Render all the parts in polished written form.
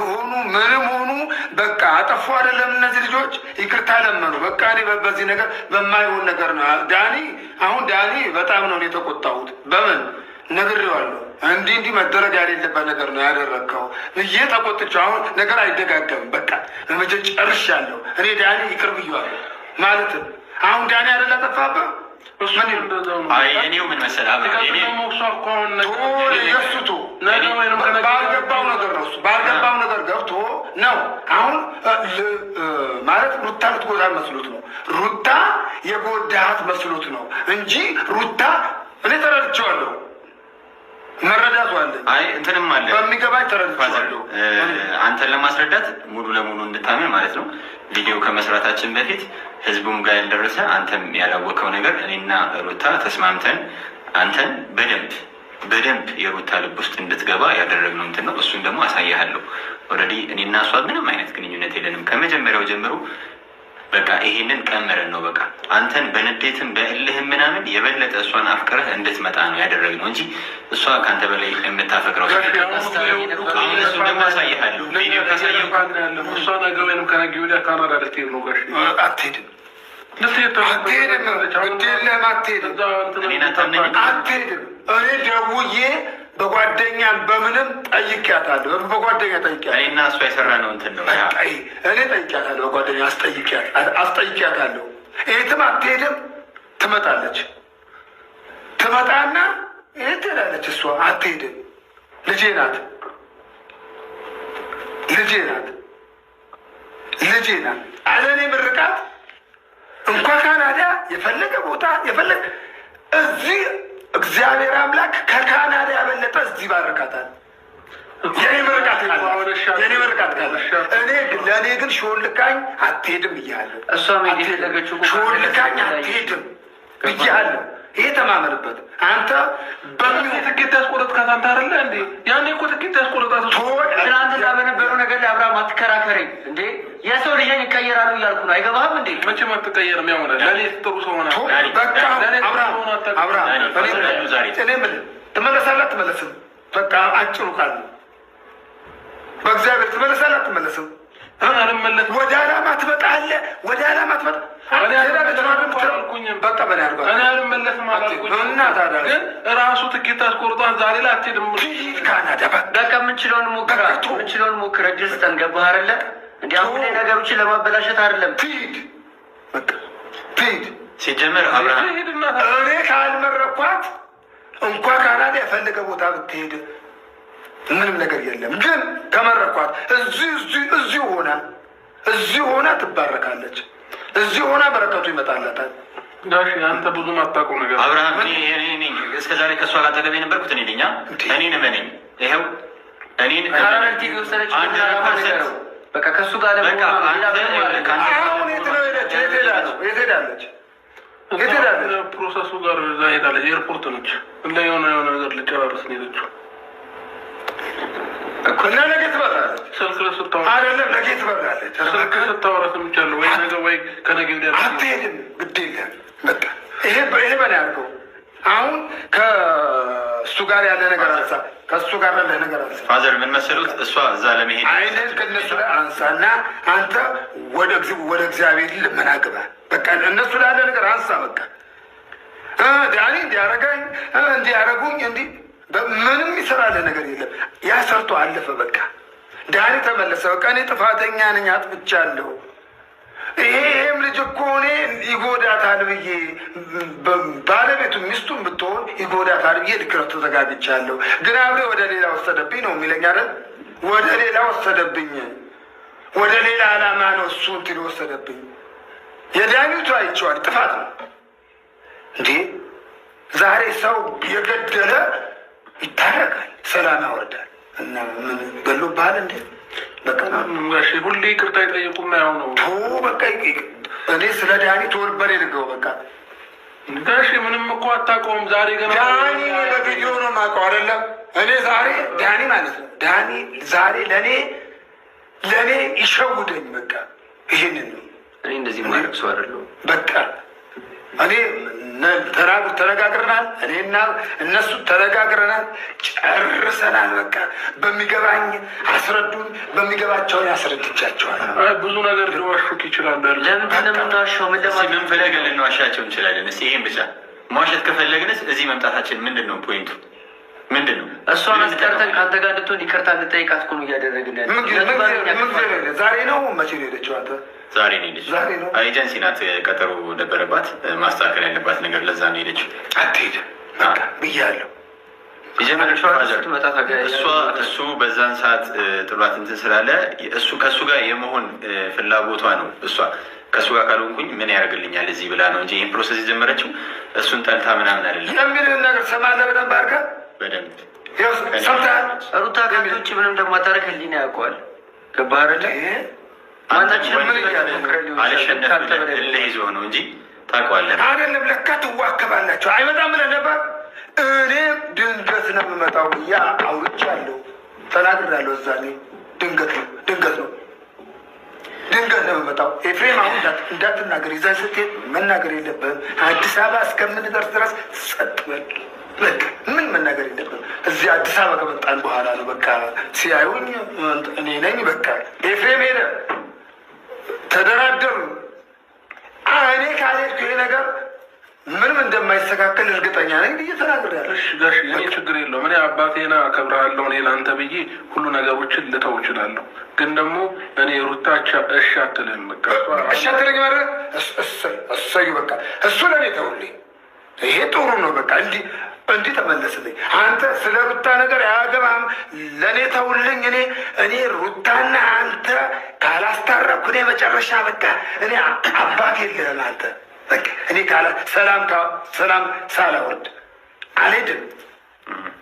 ሆኑ ምንም ሆኑ በቃ አጠፉ አይደለም። እነዚህ ልጆች ይቅርታ ለመኑ። በቃ እኔ በዚህ ነገር በማይሆን ነገር ነው ዳኒ። አሁን ዳኒ በጣም ነው እኔ የተቆጣሁት። በምን ነግሬዋለሁ። እንዲህ እንዲህ መደረግ የሌለበት ነገር ነው ያደረግከው ብዬ ተቆጥቼው፣ አሁን ነገር አይደጋገምም። በቃ በመጀ ጨርሻለሁ። እኔ ዳኒ ይቅር ብዬዋለሁ። ማለትም አሁን ዳኒ አይደል ያጠፋብህ? እኔው ምን መሰለህ የእሱ ባልገባው ነገር ነው እሱ ባልገባው ነገር ገብቶ ነው። አሁን ማለት ሩታ ልትጎዳ መስሎት ነው። ሩታ የጎዳሃት መስሎት ነው እንጂ ሩታ እኔ ተረድቼዋለሁ። መረዳቱ አለ። አይ እንትንም አለ በሚገባኝ ተረድቼዋለሁ። አንተን ለማስረዳት ሙሉ ለሙሉ እንድታምን ማለት ነው። ቪዲዮ ከመስራታችን በፊት ህዝቡም ጋር ያልደረሰ አንተም ያላወቀው ነገር እኔና ሩታ ተስማምተን አንተን በደንብ በደንብ የሩታ ልብ ውስጥ እንድትገባ ያደረግነው እንትን ነው። እሱን ደግሞ አሳያለሁ። Already እኔና እሷ ምንም አይነት ግንኙነት የለንም ከመጀመሪያው ጀምሮ። በቃ ይሄንን ቀምረን ነው በቃ አንተን በንዴትም በእልህም ምናምን የበለጠ እሷን አፍቅረህ እንድትመጣ ነው ያደረግነው እንጂ እሷ ከአንተ በላይ የምታፈቅረው። አሁን እሱን ደግሞ አሳይሃለሁ። ቪዲዮ ካሳየሁ እሷ ነገ ወይንም ከነገ ወዲያ ካናዳ ልትሄድ ነው ጋሽ። አትሄድም፣ አትሄድም፣ ግድ የለህም፣ አትሄድም፣ አትሄድም። እኔ ደውዬ በጓደኛም በምንም ጠይቄያታለሁ። በጓደኛ ጠይቄያታለሁ። እኔና እሷ የሰራነው እንትን ነው። እኔ ጠይቄያታለሁ። በጓደኛ አስጠይቄያታለሁ። የትም አትሄድም፣ ትመጣለች። ትመጣና የት ትሄዳለች? እሷ አትሄድም። ልጄ ናት፣ ልጄ ናት፣ ልጄ ናት። አለኔ ምርቃት እንኳ ካናዳ የፈለገ ቦታ የፈለገ እዚህ እግዚአብሔር አምላክ ከካናዳ ያበለጠ እዚህ ባርካታል። የኔ ምርቃት ካለ የኔ ምርቃት ካለ እኔ ለእኔ ግን ሾልካኝ አትሄድም ብያለሁ። ሾልካኝ አትሄድም ብያለሁ። ይሄ ተማመንበት። አንተ በምን ትኬት ያስቆረጥካት አንተ አይደለ እንዴ? ያኔ እኮ ትኬት ያስቆረጣት ትናንትና በነበረው ነገር ላይ አብርሃም አትከራከረኝ እንዴ! የሰው ልጅ ይቀየራሉ እያልኩ ነው። አይገባህም እንዴ? መቼም አትቀየርም። ያው ለእኔ ጥሩ ሰው ሆና በቃ አብርሃም፣ አብርሃም እኔ የምልህ ትመለሳለህ አትመለስም? በቃ አጭሩ ቃል ነው። በእግዚአብሔር ትመለሳለህ አትመለስም? ወደ ዓላማ ትመጣለህ። ወደ ዓላማ ትመጣ በቃ በላይ አድርጓል። እኔ አልመለስም አላልኩኝም። እና ታዲያ ግን ራሱ ትኬት አስቆርጧት ዛሬ ላይ አትሄድም። ትሂድ ካናዳ። በቃ የምንችለውን ሞክር፣ የምንችለውን ሞክር። እድል ስጠን። ገባህ አይደለ? እንዲ አሁን ላይ ነገሮችን ለማበላሸት አይደለም። ትሂድ፣ በቃ ትሂድ። ሲጀመር አብርሃም እኔ ካልመረኳት እንኳ ካናዳ የፈለገ ቦታ ብትሄድ ምንም ነገር የለም። ግን ከመረኳት እዚሁ ሆና እዚሁ ሆና ትባረካለች። እዚሁ ሆና በረከቱ ይመጣላታል። ጋሽ አንተ ብዙም አታውቀው ነገር አብርሃም፣ እስከ ዛሬ ከእሷ ጋር አጠገብ የነበርኩት እኔ ነኝ። እኔን እመነኝ፣ ይኸው እኔን ካራራቲ የወሰደችው በቃ ከእሱ ጋር አሁን የት ነው ሄደች? የት ሄዳ ነው? የት ሄዳለች? የት ሄዳለች? Process ኡ ጋር እዛ ሄዳለች። ኤርፖርት ነች እና የሆነ የሆነ ነገር ልጨራርስ ነው ሄደችው። እና ነገ ትበራለች። ስልክ ስታወራ አይደለም ነገ ትበራለች። ስልክ ስታወራ ሰምቻለሁ። ወይ ነገ ወይ ከነገ ወዲያ አትሄድም። ግድ የለም በቃ ይሄ በላይ አድርገው። አሁን ከእሱ ጋር ያለ ነገር አንሳ፣ ከእሱ ጋር ያለ ነገር አንሳ። Father ምን መሰሉት፣ እሷ እዛ ለመሄድ አይንህን ከእነሱ ላይ አንሳ እና አንተ ወደ እግዚአብሔር ልመና ግባ። በቃ እነሱ ላይ ያለ ነገር አንሳ። በቃ ዳኒ እንዲያረጋኝ እንዲያረጉኝ እንዲህ ምንም ይሰራልህ ነገር የለም። ያ ሰርቶ አለፈ። በቃ ዳኒ ተመለሰ። በቃ እኔ ጥፋተኛ ነኝ፣ አጥፍቻለሁ። ይሄም ልጅ እኮ እኔ ይጎዳታል ብዬ ባለቤቱ ሚስቱን ብትሆን ይጎዳታል ብዬ ልክ ነው ተዘጋግቻለሁ። ግን አብሬ ወደ ሌላ ወሰደብኝ ነው የሚለኝ አይደል? ወደ ሌላ ወሰደብኝ፣ ወደ ሌላ ዓላማ ነው እሱ እንትን ወሰደብኝ። የዳኒቱ አይቼዋለሁ፣ ጥፋት ነው እንዴ! ዛሬ ሰው የገደለ ይታረቃል፣ ሰላም ያወርዳል። እና ምን ገሎብሃል እንዴ? በቃ ሁሌ ይቅርታ ይጠይቁና ያው ነው። በቃ እኔ ስለ ዳኒ ተወልበሬ ልገው በቃ ጋሼ ምንም እኮ አታውቀውም። ዛሬ ገና ዳኒ በቪዲዮ ነው የማውቀው አይደለም። እኔ ዛሬ ዳኒ ማለት ነው ዳኒ ዛሬ ለእኔ ይሸውደኝ በቃ ይሄንን ነው። እኔ እንደዚህ ማድረግ ሰው አይደለሁም። በቃ እኔ ተነጋግረናል። እኔና እነሱ ተነጋግረናል፣ ጨርሰናል። በቃ በሚገባኝ አስረዱኝ፣ በሚገባቸውን ያስረድቻቸዋል። ብዙ ነገር ሊዋሹክ ይችላሉ። ለምንድን ነው የምንዋሸው? ምን እስኪ ምን ፈልገን ልንዋሻቸው እንችላለን? እስኪ ይሄን ብቻ መዋሸት ከፈለግንስ እዚህ መምጣታችን ምንድን ነው point ኡ? ምንድን ነው? እሷን አስቀርተን ከአንተ ጋር እንድትሆን ይቅርታ እንድጠይቃት እኮ ነው እያደረግን ያለ። ዛሬ ነው መቼ ነው የሄደችው? አንተ ዛሬ ነው የሄደችው። ዛሬ ነው። ኤጀንሲ ናት፣ ቀጠሮ ነበረባት፣ ማስተካከል ያለባት ነገር፣ ለዛ ነው የሄደችው። አትሄድም በቃ ብያለሁ። የጀመረችው father እሷ እሱ በዛን ሰዓት ጥሏት እንትን ስላለ እሱ ከእሱ ጋር የመሆን ፍላጎቷ ነው። እሷ ከእሱ ጋር ካልሆንኩኝ ምን ያደርግልኛል እዚህ ብላ ነው እንጂ ይህን process የጀመረችው እሱን ጠልታ ምናምን አይደለም። የሚልህን ነገር ሰማለህ በደንብ አድርገህ በደንብ ሰምተሃል። ሩታ ከአንተ ውጭ ምንም እንደማታደርግ ህሊና ያውቀዋል። ገባህ አይደለ? ማናችንም ምን አልሸነፍ ብለህ እልህ ይዞህ ነው እንጂ ታውቀዋለህ። አይደለም ለካ ትዋከባላችሁ። አይመጣም ብለህ ነበር። እኔ ድንገት ነው የምመጣው ብዬ አውርቻለሁ፣ ተናግሬያለሁ። እዛ እኔ ድንገት ነው ድንገት ነው ድንገት ነው የምመጣው። ኤፍሬም አሁን እንዳትናገር፣ ይዘን ስትሄድ መናገር የለብህም። አዲስ አበባ እስከምንደርስ ድረስ ጸጥ በል በቃ። ምን መናገር የለብህም። እዚህ አዲስ አበባ ከመጣን በኋላ ነው በቃ ሲያዩኝ እኔ ነኝ በቃ። ኤፍሬም ሄደ፣ ተደራደሩ። እኔ ካልሄድኩ ይሄ ነገር ምንም እንደማይስተካከል እርግጠኛ ነኝ ብዬ ተናግሬያለሁ። እሺ ጋሽ፣ እኔ ችግር የለውም። እኔ አባቴና አከብርሃለሁ። እኔ ለአንተ ብዬ ሁሉ ነገሮችን ልተው እችላለሁ። ግን ደግሞ እኔ ሩታ እሺ አትልህም። በቃ እሺ አትለኝም ማለት እሰይ እሰዩ በቃ እሱ ለእኔ ተውልኝ። ይሄ ጥሩ ነው። በቃ እንዲህ እንዲህ ተመለስልኝ። አንተ ስለ ሩታ ነገር አያገባህም። ለእኔ ተውልኝ። እኔ ሩታና አንተ ካላስታረቅኩ እኔ መጨረሻ በቃ እኔ አባት የለህም አንተ በቃ እኔ ካላ ሰላም ሰላም ሳላወርድ አልሄድም።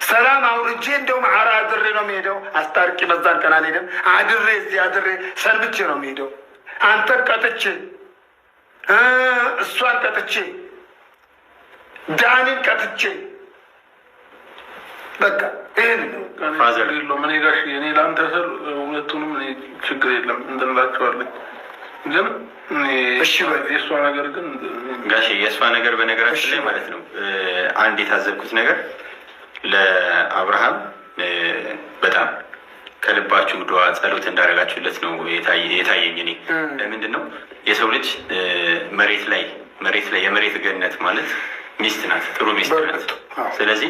ሰላም አውርጄ እንደውም አራ አድሬ ነው የሚሄደው። አስታርቂ በዛን ቀን አልሄድም። አድሬ እዚህ አድሬ ሰንብቼ ነው የሚሄደው። አንተን ቀጥቼ፣ እሷን ቀጥቼ፣ ዳኒን ቀጥቼ በቃ ይህን ነው። father የለውም። እኔ ጋሽ እኔ ለአንተ ስል ሁለቱንም እኔ ችግር የለም እንትን እላቸዋለሁ። ግን እሺ በል። የእሷ ነገር ግን ጋሼ የእሷ ነገር በነገራችን ላይ ማለት ነው አንድ የታዘብኩት ነገር ለአብርሃም በጣም ከልባችሁ ዱዓ ጸሎት እንዳደረጋችሁለት ነው የታየኝ። እኔ ለምንድን ነው የሰው ልጅ መሬት ላይ መሬት ላይ የመሬት ገነት ማለት ሚስት ናት፣ ጥሩ ሚስት ናት። ስለዚህ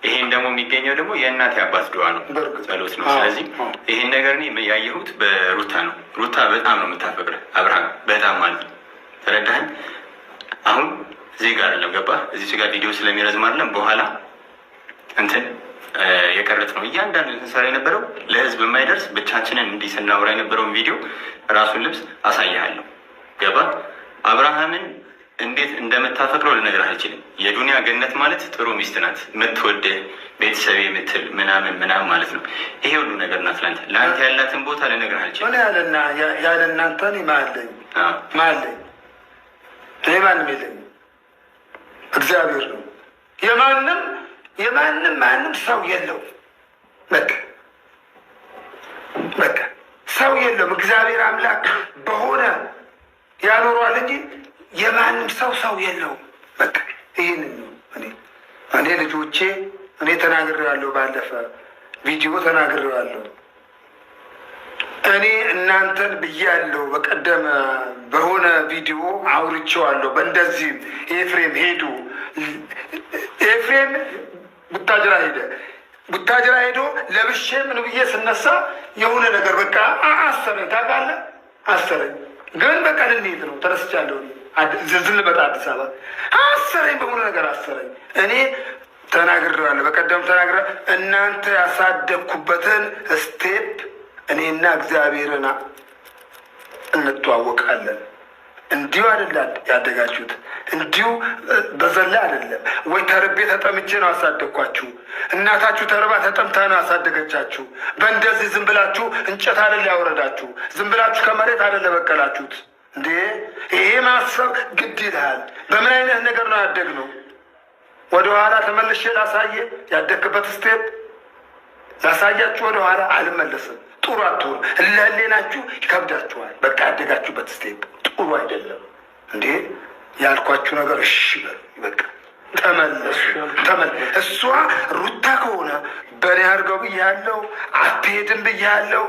ይሄን ደግሞ የሚገኘው ደግሞ የእናት የአባት ዱዓ ነው፣ ጸሎት ነው። ስለዚህ ይሄን ነገር እኔ ያየሁት በሩታ ነው። ሩታ በጣም ነው የምታፈቅርህ አብርሃም፣ በጣም ማለት ነው። ተረዳኸኝ? አሁን እዚህ ጋር አይደለም ገባህ? እዚህ ጋር ቪዲዮ ስለሚረዝም አይደለም በኋላ እንትን የቀረጽ ነው። እያንዳንዱ ስንሰራ የነበረው ለህዝብ የማይደርስ ብቻችንን እንዲህ ስናወራ የነበረውን ቪዲዮ ራሱን ልብስ አሳይሃለሁ። ገባ? አብርሃምን እንዴት እንደምታፈቅረው ልነግርህ አልችልም። የዱንያ ገነት ማለት ጥሩ ሚስት ናት፣ የምትወድህ ቤተሰብ የምትል ምናምን ምናምን ማለት ነው። ይሄ ሁሉ ነገር ናት ለአንተ። ለአንተ ያላትን ቦታ ልነግርህ አልችልም። እኔ ያለ እናንተ እኔ ማለኝ ማለኝ እኔ ማንም የለኝም፣ እግዚአብሔር ነው። የማንም የማንም ማንም ሰው የለውም። በቃ በቃ ሰው የለውም። እግዚአብሔር አምላክ በሆነ ያኖረዋል እንጂ የማንም ሰው ሰው የለውም። በቃ ይህንን ነው እኔ እኔ ልጆቼ እኔ ተናግሬዋለሁ፣ ባለፈ ቪዲዮ ተናግሬዋለሁ። እኔ እናንተን ብያለሁ። በቀደም በሆነ ቪዲዮ አውርቼዋለሁ። በእንደዚህ ኤፍሬም ሄዱ ኤፍሬም ቡታጅራ ሄደ። ቡታጅራ ሄዶ ለብሼ ምን ብዬ ስነሳ የሆነ ነገር በቃ አሰረኝ፣ ታውቃለህ፣ አሰረኝ። ግን በቃ ልንሄድ ነው ተነስቻለሁ። ዝል ልመጣ አዲስ አበባ አሰረኝ፣ በሆነ ነገር አሰረኝ። እኔ ተናግሬዋለሁ፣ በቀደም ተናግሬ እናንተ ያሳደግኩበትን step እኔና እግዚአብሔርን እንተዋወቃለን። እንዲሁ አይደለ ያደጋችሁት፣ እንዲሁ በዘላ አይደለም ወይ ተርቤ ተጠምቼ ነው ያሳደግኳችሁ። እናታችሁ ተርባ ተጠምታ ነው ያሳደገቻችሁ። በእንደዚህ ዝም ብላችሁ እንጨት አይደለ ያወረዳችሁ፣ ዝም ብላችሁ ከመሬት አይደለ በቀላችሁት። እንዴ ይሄ ማሰብ ግድ ይልሃል። በምን አይነት ነገር ነው ያደግነው? ወደኋላ ተመልሼ ላሳየ ያደግክበት step ላሳያችሁ፣ ወደኋላ አልመለስም። ጥሩ አትሆን፣ ለህሌናችሁ ይከብዳችኋል። በቃ ያደጋችሁበት step ጥሩ አይደለም። እንዴ ያልኳችሁ ነገር እሺ በሉ። በቃ ተመለሱ። እሷ ሩታ ከሆነ በእኔ አድርገው ብያለሁ፣ አትሄድም ብያለሁ።